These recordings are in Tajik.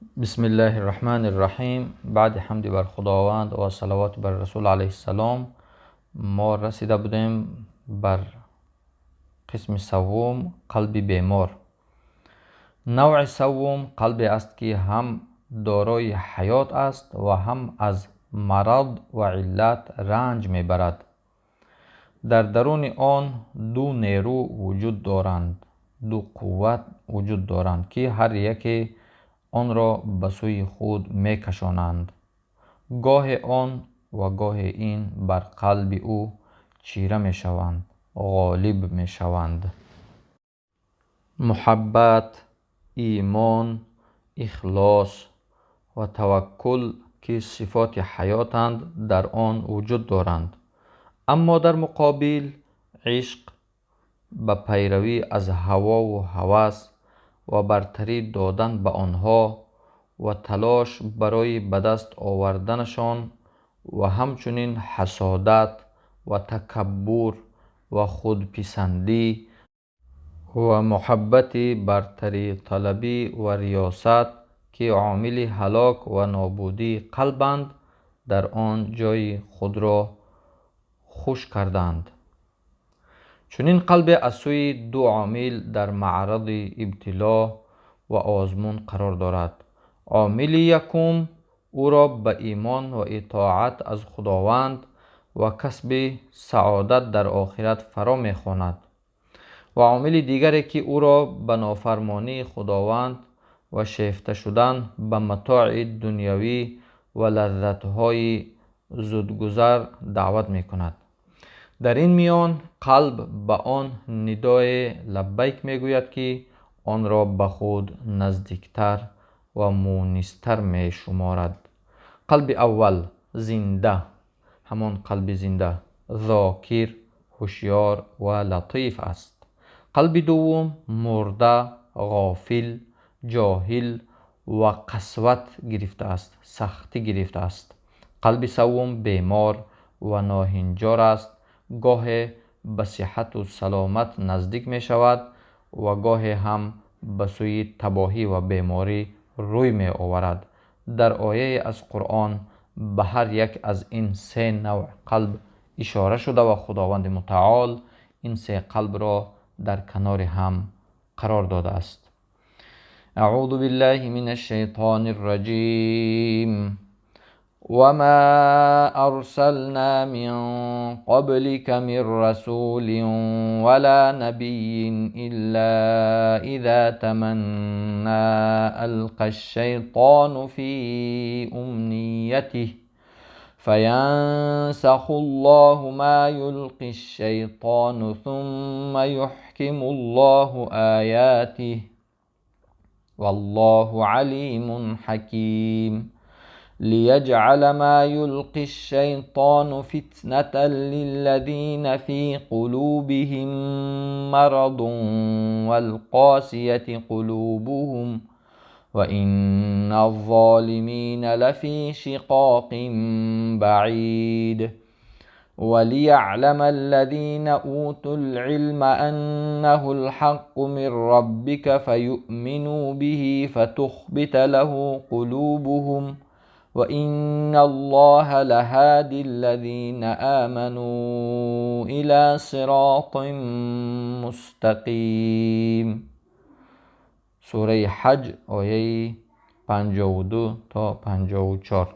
Бисмиллаҳир Раҳмонир Раҳим. Баъди ҳамди бар Худованд ва салавот бар Расул алайҳиссалом, мо расида будем бар қисми саввум, қалби бемор. Навъи саввум қалбе аст, ки ҳам дорои ҳаёт аст ва ҳам аз марад ва иллат ранҷ мебарад. Дар даруни он ду нерӯ вуҷуд доранд, ду қувват вуҷуд доранд, ки ҳар яке онро ба сӯи худ мекашонанд. Гоҳе он ва гоҳе ин бар қалби ӯ чира мешаванд, ғолиб мешаванд. Муҳаббат, имон, ихлос ва таваккул, ки сифоти ҳаётанд, дар он вуҷуд доранд. Аммо дар муқобил ишқ ба пайравӣ аз ҳавову ҳавас ва бартарӣ додан ба онҳо ва талош барои ба даст оварданашон ва ҳамчунин ҳасодат ва такаббур ва худписандӣ ва муҳаббати бартариталабӣ ва риёсат, ки омили ҳалок ва нобудии қалбанд, дар он ҷои худро хуш кардаанд. Чунин қалбе аз сӯи ду омил дар маъради ибтило ва озмун қарор дорад. Омили якум ӯро ба имон ва итоат аз Худованд ва касби саодат дар охират фаро мехонад ва омили дигаре, ки ӯро ба нофармонии Худованд ва шефта шудан ба матои дунявӣ ва лаззатҳои зудгузар даъват мекунад. Дар ин миён қалб ба он нидое лаббайк мегӯяд, ки онро ба худ наздиктар ва мунистар мешуморад. Қалби аввал зинда, ҳамон қалби зинда, зокир, ҳушёр ва латиф аст. Қалби дуввум мурда, ғофил, ҷоҳил ва қасват гирифтааст, сахтӣ гирифтааст. Қалби саввум бемор ва ноҳинҷор аст, гоҳе ба сиҳату саломат наздик мешавад ва гоҳе ҳам ба сӯи табоҳӣ ва беморӣ рӯй меоварад. Дар ояе аз Қуръон ба ҳар як аз ин се навъ қалб ишора шуда ва Худованди Мутаол ин се қалбро дар канори ҳам қарор додааст. Аъузу биллаҳи минаш шайтонир раҷим. Ва ма арсална мин қаблика мин расулин ва ла набиййин илла иза таманна алқаш шайтону фи умниятиҳи фаянсахуллоҳу ма юлқиш шайтону сумма юҳкимуллоҳу оятиҳи валлоҳу алимун ҳаким. Лияҷъала ма юлқиш шайтону фитнатан лиллазина фи қулубиҳим марадун валқосияти қулубуҳум ва инназ золимина лафи шиқоқин баъид. Ва лияълама аллазина утул илма аннаҳул ҳаққу мин роббика фаюъминӯ биҳи фатухбита лаҳу қулубуҳум ва инналлоҳа лаҳодил-лазина оманӯ ила сиротин мустақим. Сураи Ҳаҷ, ояи 52 то 54.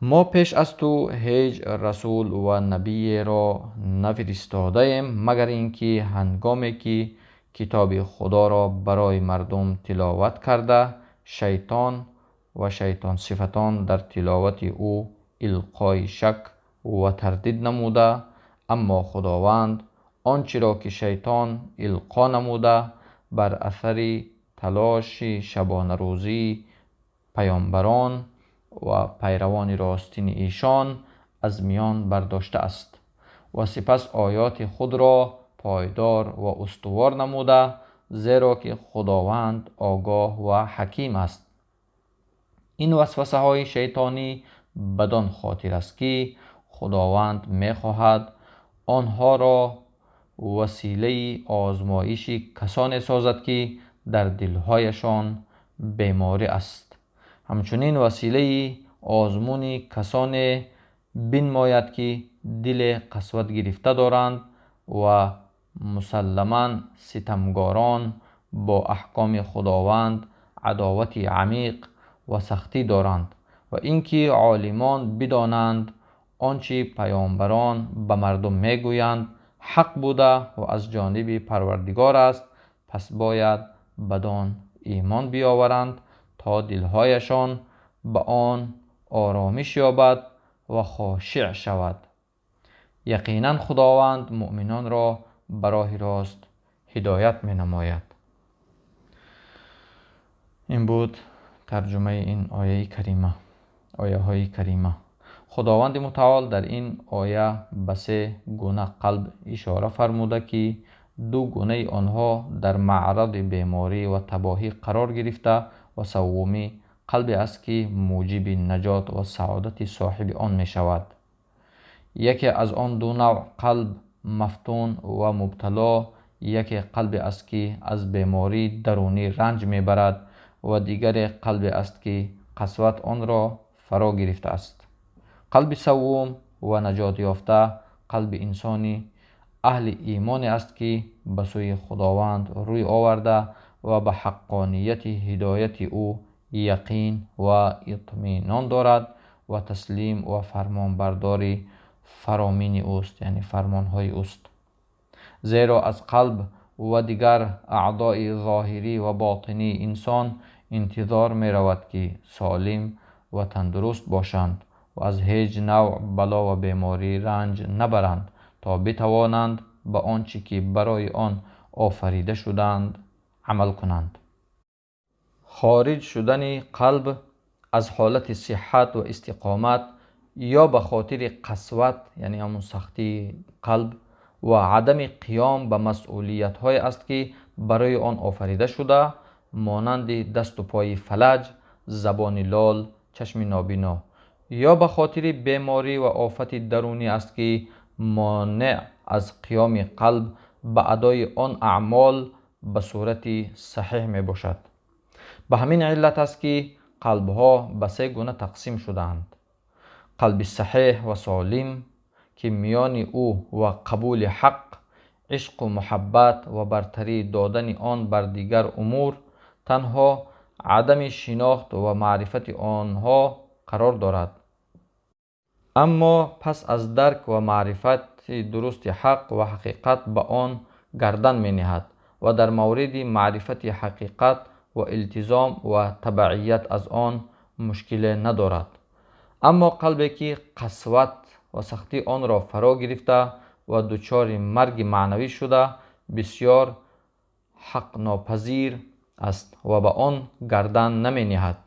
Мо пеш аз ту ҳеҷ расул ва набиеро нафиристодаем, магар ин ки ҳангоме ки китоби Худоро барои мардум тиловат карда, шайтон ва шайтонсифатон дар тиловати ӯ илқои шак ва тардид намуда, аммо Худованд он чиро ки шайтон илқо намуда, бар асари талоши шабонарӯзии паёмбарон ва пайравони ростини эшон аз миён бардоштааст ва сипас оёти худро пойдор ва устувор намуда, зеро ки Худованд огоҳ ва ҳаким аст. Ин васвасаҳои шайтонӣ бадон хотир аст, ки Худованд мехоҳад онҳоро василаи озмоиши касоне созад, ки дар дилҳояшон беморӣ аст. Ҳамчунин василаи озмуни касоне бинмояд, ки дили қасват гирифта доранд ва мусалламан ситамгорон бо аҳкоми Худованд адовати амиқ ва сахтӣ доранд ва инки олимон бидонанд он чи паёмбарон ба мардум мегӯянд ҳақ буда ва аз ҷониби Парвардигор аст, пас бояд бадон имон биёваранд то дилҳояшон ба он оромиш ёбад ва хошеъ шавад. Яқинан Худованд муъминонро ба роҳи рост ҳидоят менамояд. Ин буд тарҷумаи ин ояи карима, ояҳои карима. Худованди мутаол дар ин оя ба се гуна қалб ишора фармуда, ки ду гунаи онҳо дар маъради беморӣ ва табоҳӣ қарор гирифта ва севумӣ қалбе аст, ки муҷиби наҷот ва саодати соҳиби он мешавад. Яке аз он ду навъ қалб мафтун ва мубтало, яке қалбе аст, ки аз бемории дарунӣ ранҷ мебарад ва дигаре қалбе аст, ки қасват онро фаро гирифтааст. Қалби севум ва наҷотёфта қалби инсони аҳли имоне аст, ки ба сӯи Худованд рӯй оварда ва ба ҳаққонияти ҳидояти ӯ яқин ва итминон дорад ва таслим ва фармонбардори фаромини ӯст, яъне фармонҳои ӯст. Зеро аз қалб ва дигар аъдои зоҳирӣ ва ботинии инсон интизор меравад, ки солим ва тандуруст бошанд ва аз ҳеҷ навъ бало ва беморӣ ранҷ набаранд, то битавонанд ба он чӣ ки барои он офарида шуданд амал кунанд. Хориҷ шудани қалб аз ҳолати сиҳҳат ва истиқомат ё ба хотири қасват, яъне ҳамун сахтии қалб ва адами қиём ба масъулиятҳое аст, ки барои он офарида шуда, монанди дасту пои фалаҷ, забони лол, чашми нобино, ё ба хотири беморӣ ва офати дарунӣ аст, ки монеъ аз қиёми қалб ба адои он аъмол ба сурати саҳеҳ мебошад. Ба ҳамин иллат аст, ки қалбҳо ба се гуна тақсим шудаанд: қалби саҳеҳ ва солим, ки миёни ӯ ва қабули ҳақ, ишқу муҳаббат ва бартарӣ додани он бар дигар умур танҳо адами шинохт ва маърифати онҳо қарор дорад. Аммо пас аз дарк ва маърифати дурусти ҳақ ва ҳақиқат ба он гардан менеҳад ва дар мавриди маърифати ҳақиқат ва илтизом ва табаъият аз он мушкиле надорад. Аммо қалбе ки қасват ва сахтӣ онро фаро гирифта ва дучори марги маънавӣ шуда, бисёр ҳақнопазир аст ва ба он гардан наменеҳад.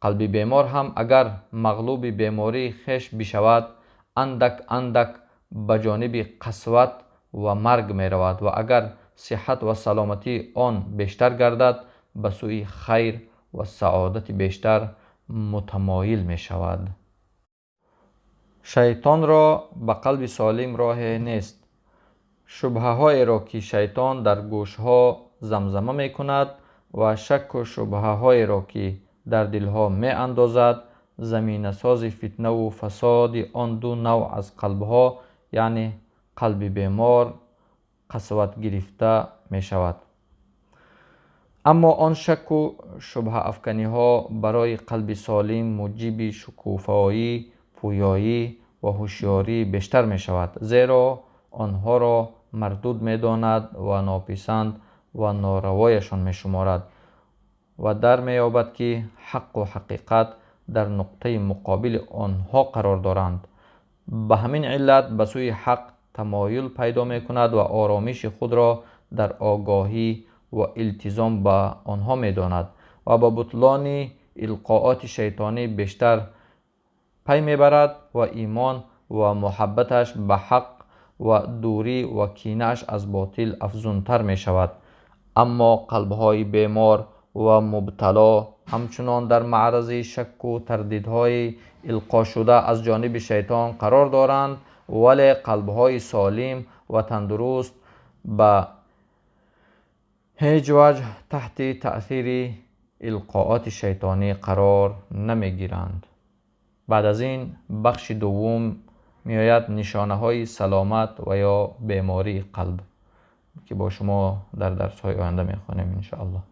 Қалби бемор ҳам агар мағлуби бемории хеш бишавад, андак андак ба ҷониби қасват ва марг меравад ва агар сиҳҳат ва саломатии он бештар гардад, ба сӯи хайр ва саодати бештар мутамоил мешавад. Шайтонро ба қалби солим роҳе нест. Шубҳаҳоеро, ки шайтон дар гӯшҳо замзама мекунад ва шакку шубҳаҳоеро, ки дар дилҳо меандозад, заминасози фитнаву фасоди он ду навъ аз қалбҳо, яъне қалби бемор, қасват гирифта мешавад. Аммо он шакку шубҳаафканиҳо барои қалби солим муҷиби шукуфоӣ, пӯёӣ ва ҳушёрии бештар мешавад, зеро онҳоро мардуд медонад ва нописанд ва норавояшон мешуморад ва дар меёбад, ки ҳаққу ҳақиқат дар нуқтаи муқобили онҳо қарор доранд. Ба ҳамин иллат ба сӯи ҳақ тамоюл пайдо мекунад ва оромиши худро дар огоҳӣ ва илтизом ба онҳо медонад ва ба бутлони илқооти шайтонӣ бештар пай мебарад ва имон ва муҳаббаташ ба ҳақ ва дурӣ ва кинааш аз ботил афзунтар мешавад. Аммо қалбҳои бемор ва мубтало ҳамчунон дар маърази шакку тардидҳои илқошуда аз ҷониби шайтон қарор доранд, вале қалбҳои солим ва тандуруст ба ҳеҷ ваҷҳ таҳти таъсири илқоати шайтонӣ қарор намегиранд. Баъд аз ин бахши дуввум меояд, нишонаҳои саломат ва ё бемории қалб, ки бо шумо дар дарсҳои оянда мехонем, иншоаллоҳ.